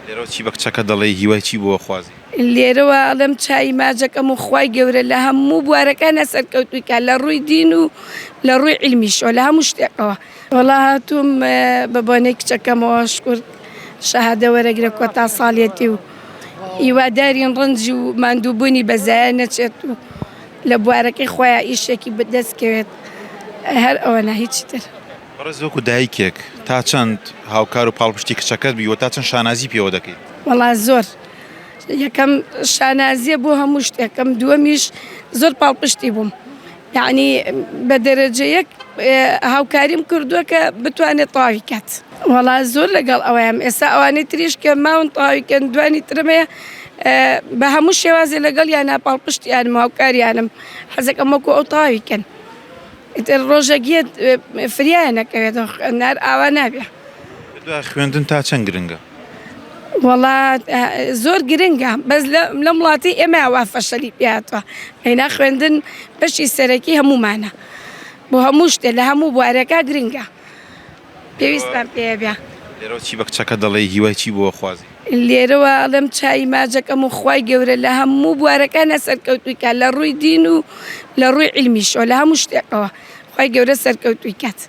لێرەوە چی بە کچەکە دەڵێی هیوای چی بۆ ئەخوازی؟ لێرەوە ئەڵێم چای ماجەکەم و خوای گەورە لە هەموو بوارەکانا سەرکەوتووی کا لە ڕووی دین و لە ڕووی عیلمیشەوە لە هەموو شتێکەوە. وەڵا هاتووم بە بۆنەی کچەکەمەوە شکور شەهادە وەرەگرە کۆتا ساڵیەتی و هیوادارین ڕەنج و ماندووبوونی بە زایە نەچێت و لە بوارەکەی خۆیا ئیشێکی بەدەست کەوێت هەر ئەوەنا هیچی تر. بەڕێز وەکو دایکێک تا چەند هاوکار و پاڵپشتی کچەکەت بووی و تا چەند شانازی پێوە دەکەیت؟ وەڵا زۆر یەکەم شانازیە بۆ هەموو شتێکم دووەمیش زۆر پاڵپشتی بووم یعنی بە دەرەجە یەک هاوکاریم کردووە کە بتوانێت تەواوی کات. وەڵا زۆر لەگەڵ ئەوەیام ئێستا ئەوانەی تریش کە ماون تەواوی کەن دوانی ترم هەیە بە هەموو شێوازێ لەگەڵیانە پاڵپشتیانم هاوکاریانم حەزەکەم وەکو ئەو تەواوی کەن. ئیتر ڕۆژێک یەت فریایان نەکەوێت خوێندنار ئاوا نابێ. دوای خوێندن تا چەند گرنگە؟ وەڵا زۆر گرنگە بەس لەم وڵاتی ئێمە وا فەشەلی پێهاتوە ئەینا خوێندن بەشی سەرەکی هەموومانە بۆ هەموو شتێ لە هەموو بوارەکە گرنگە. پێویستمان پێیە بیا. لێرەوە چی بە کچەکە دەڵێی هیوای چی بۆ ئەخوازی؟ لێرەوە ئەڵێم چای ماجەکەم و خوای گەورە لە هەموو بوارەکانا سەرکەوتووی کات لە ڕووی دین و لە ڕووی عیلمیشەوە لە هەموو شتێکەوە خوای گەورە سەرکەوتووی کات.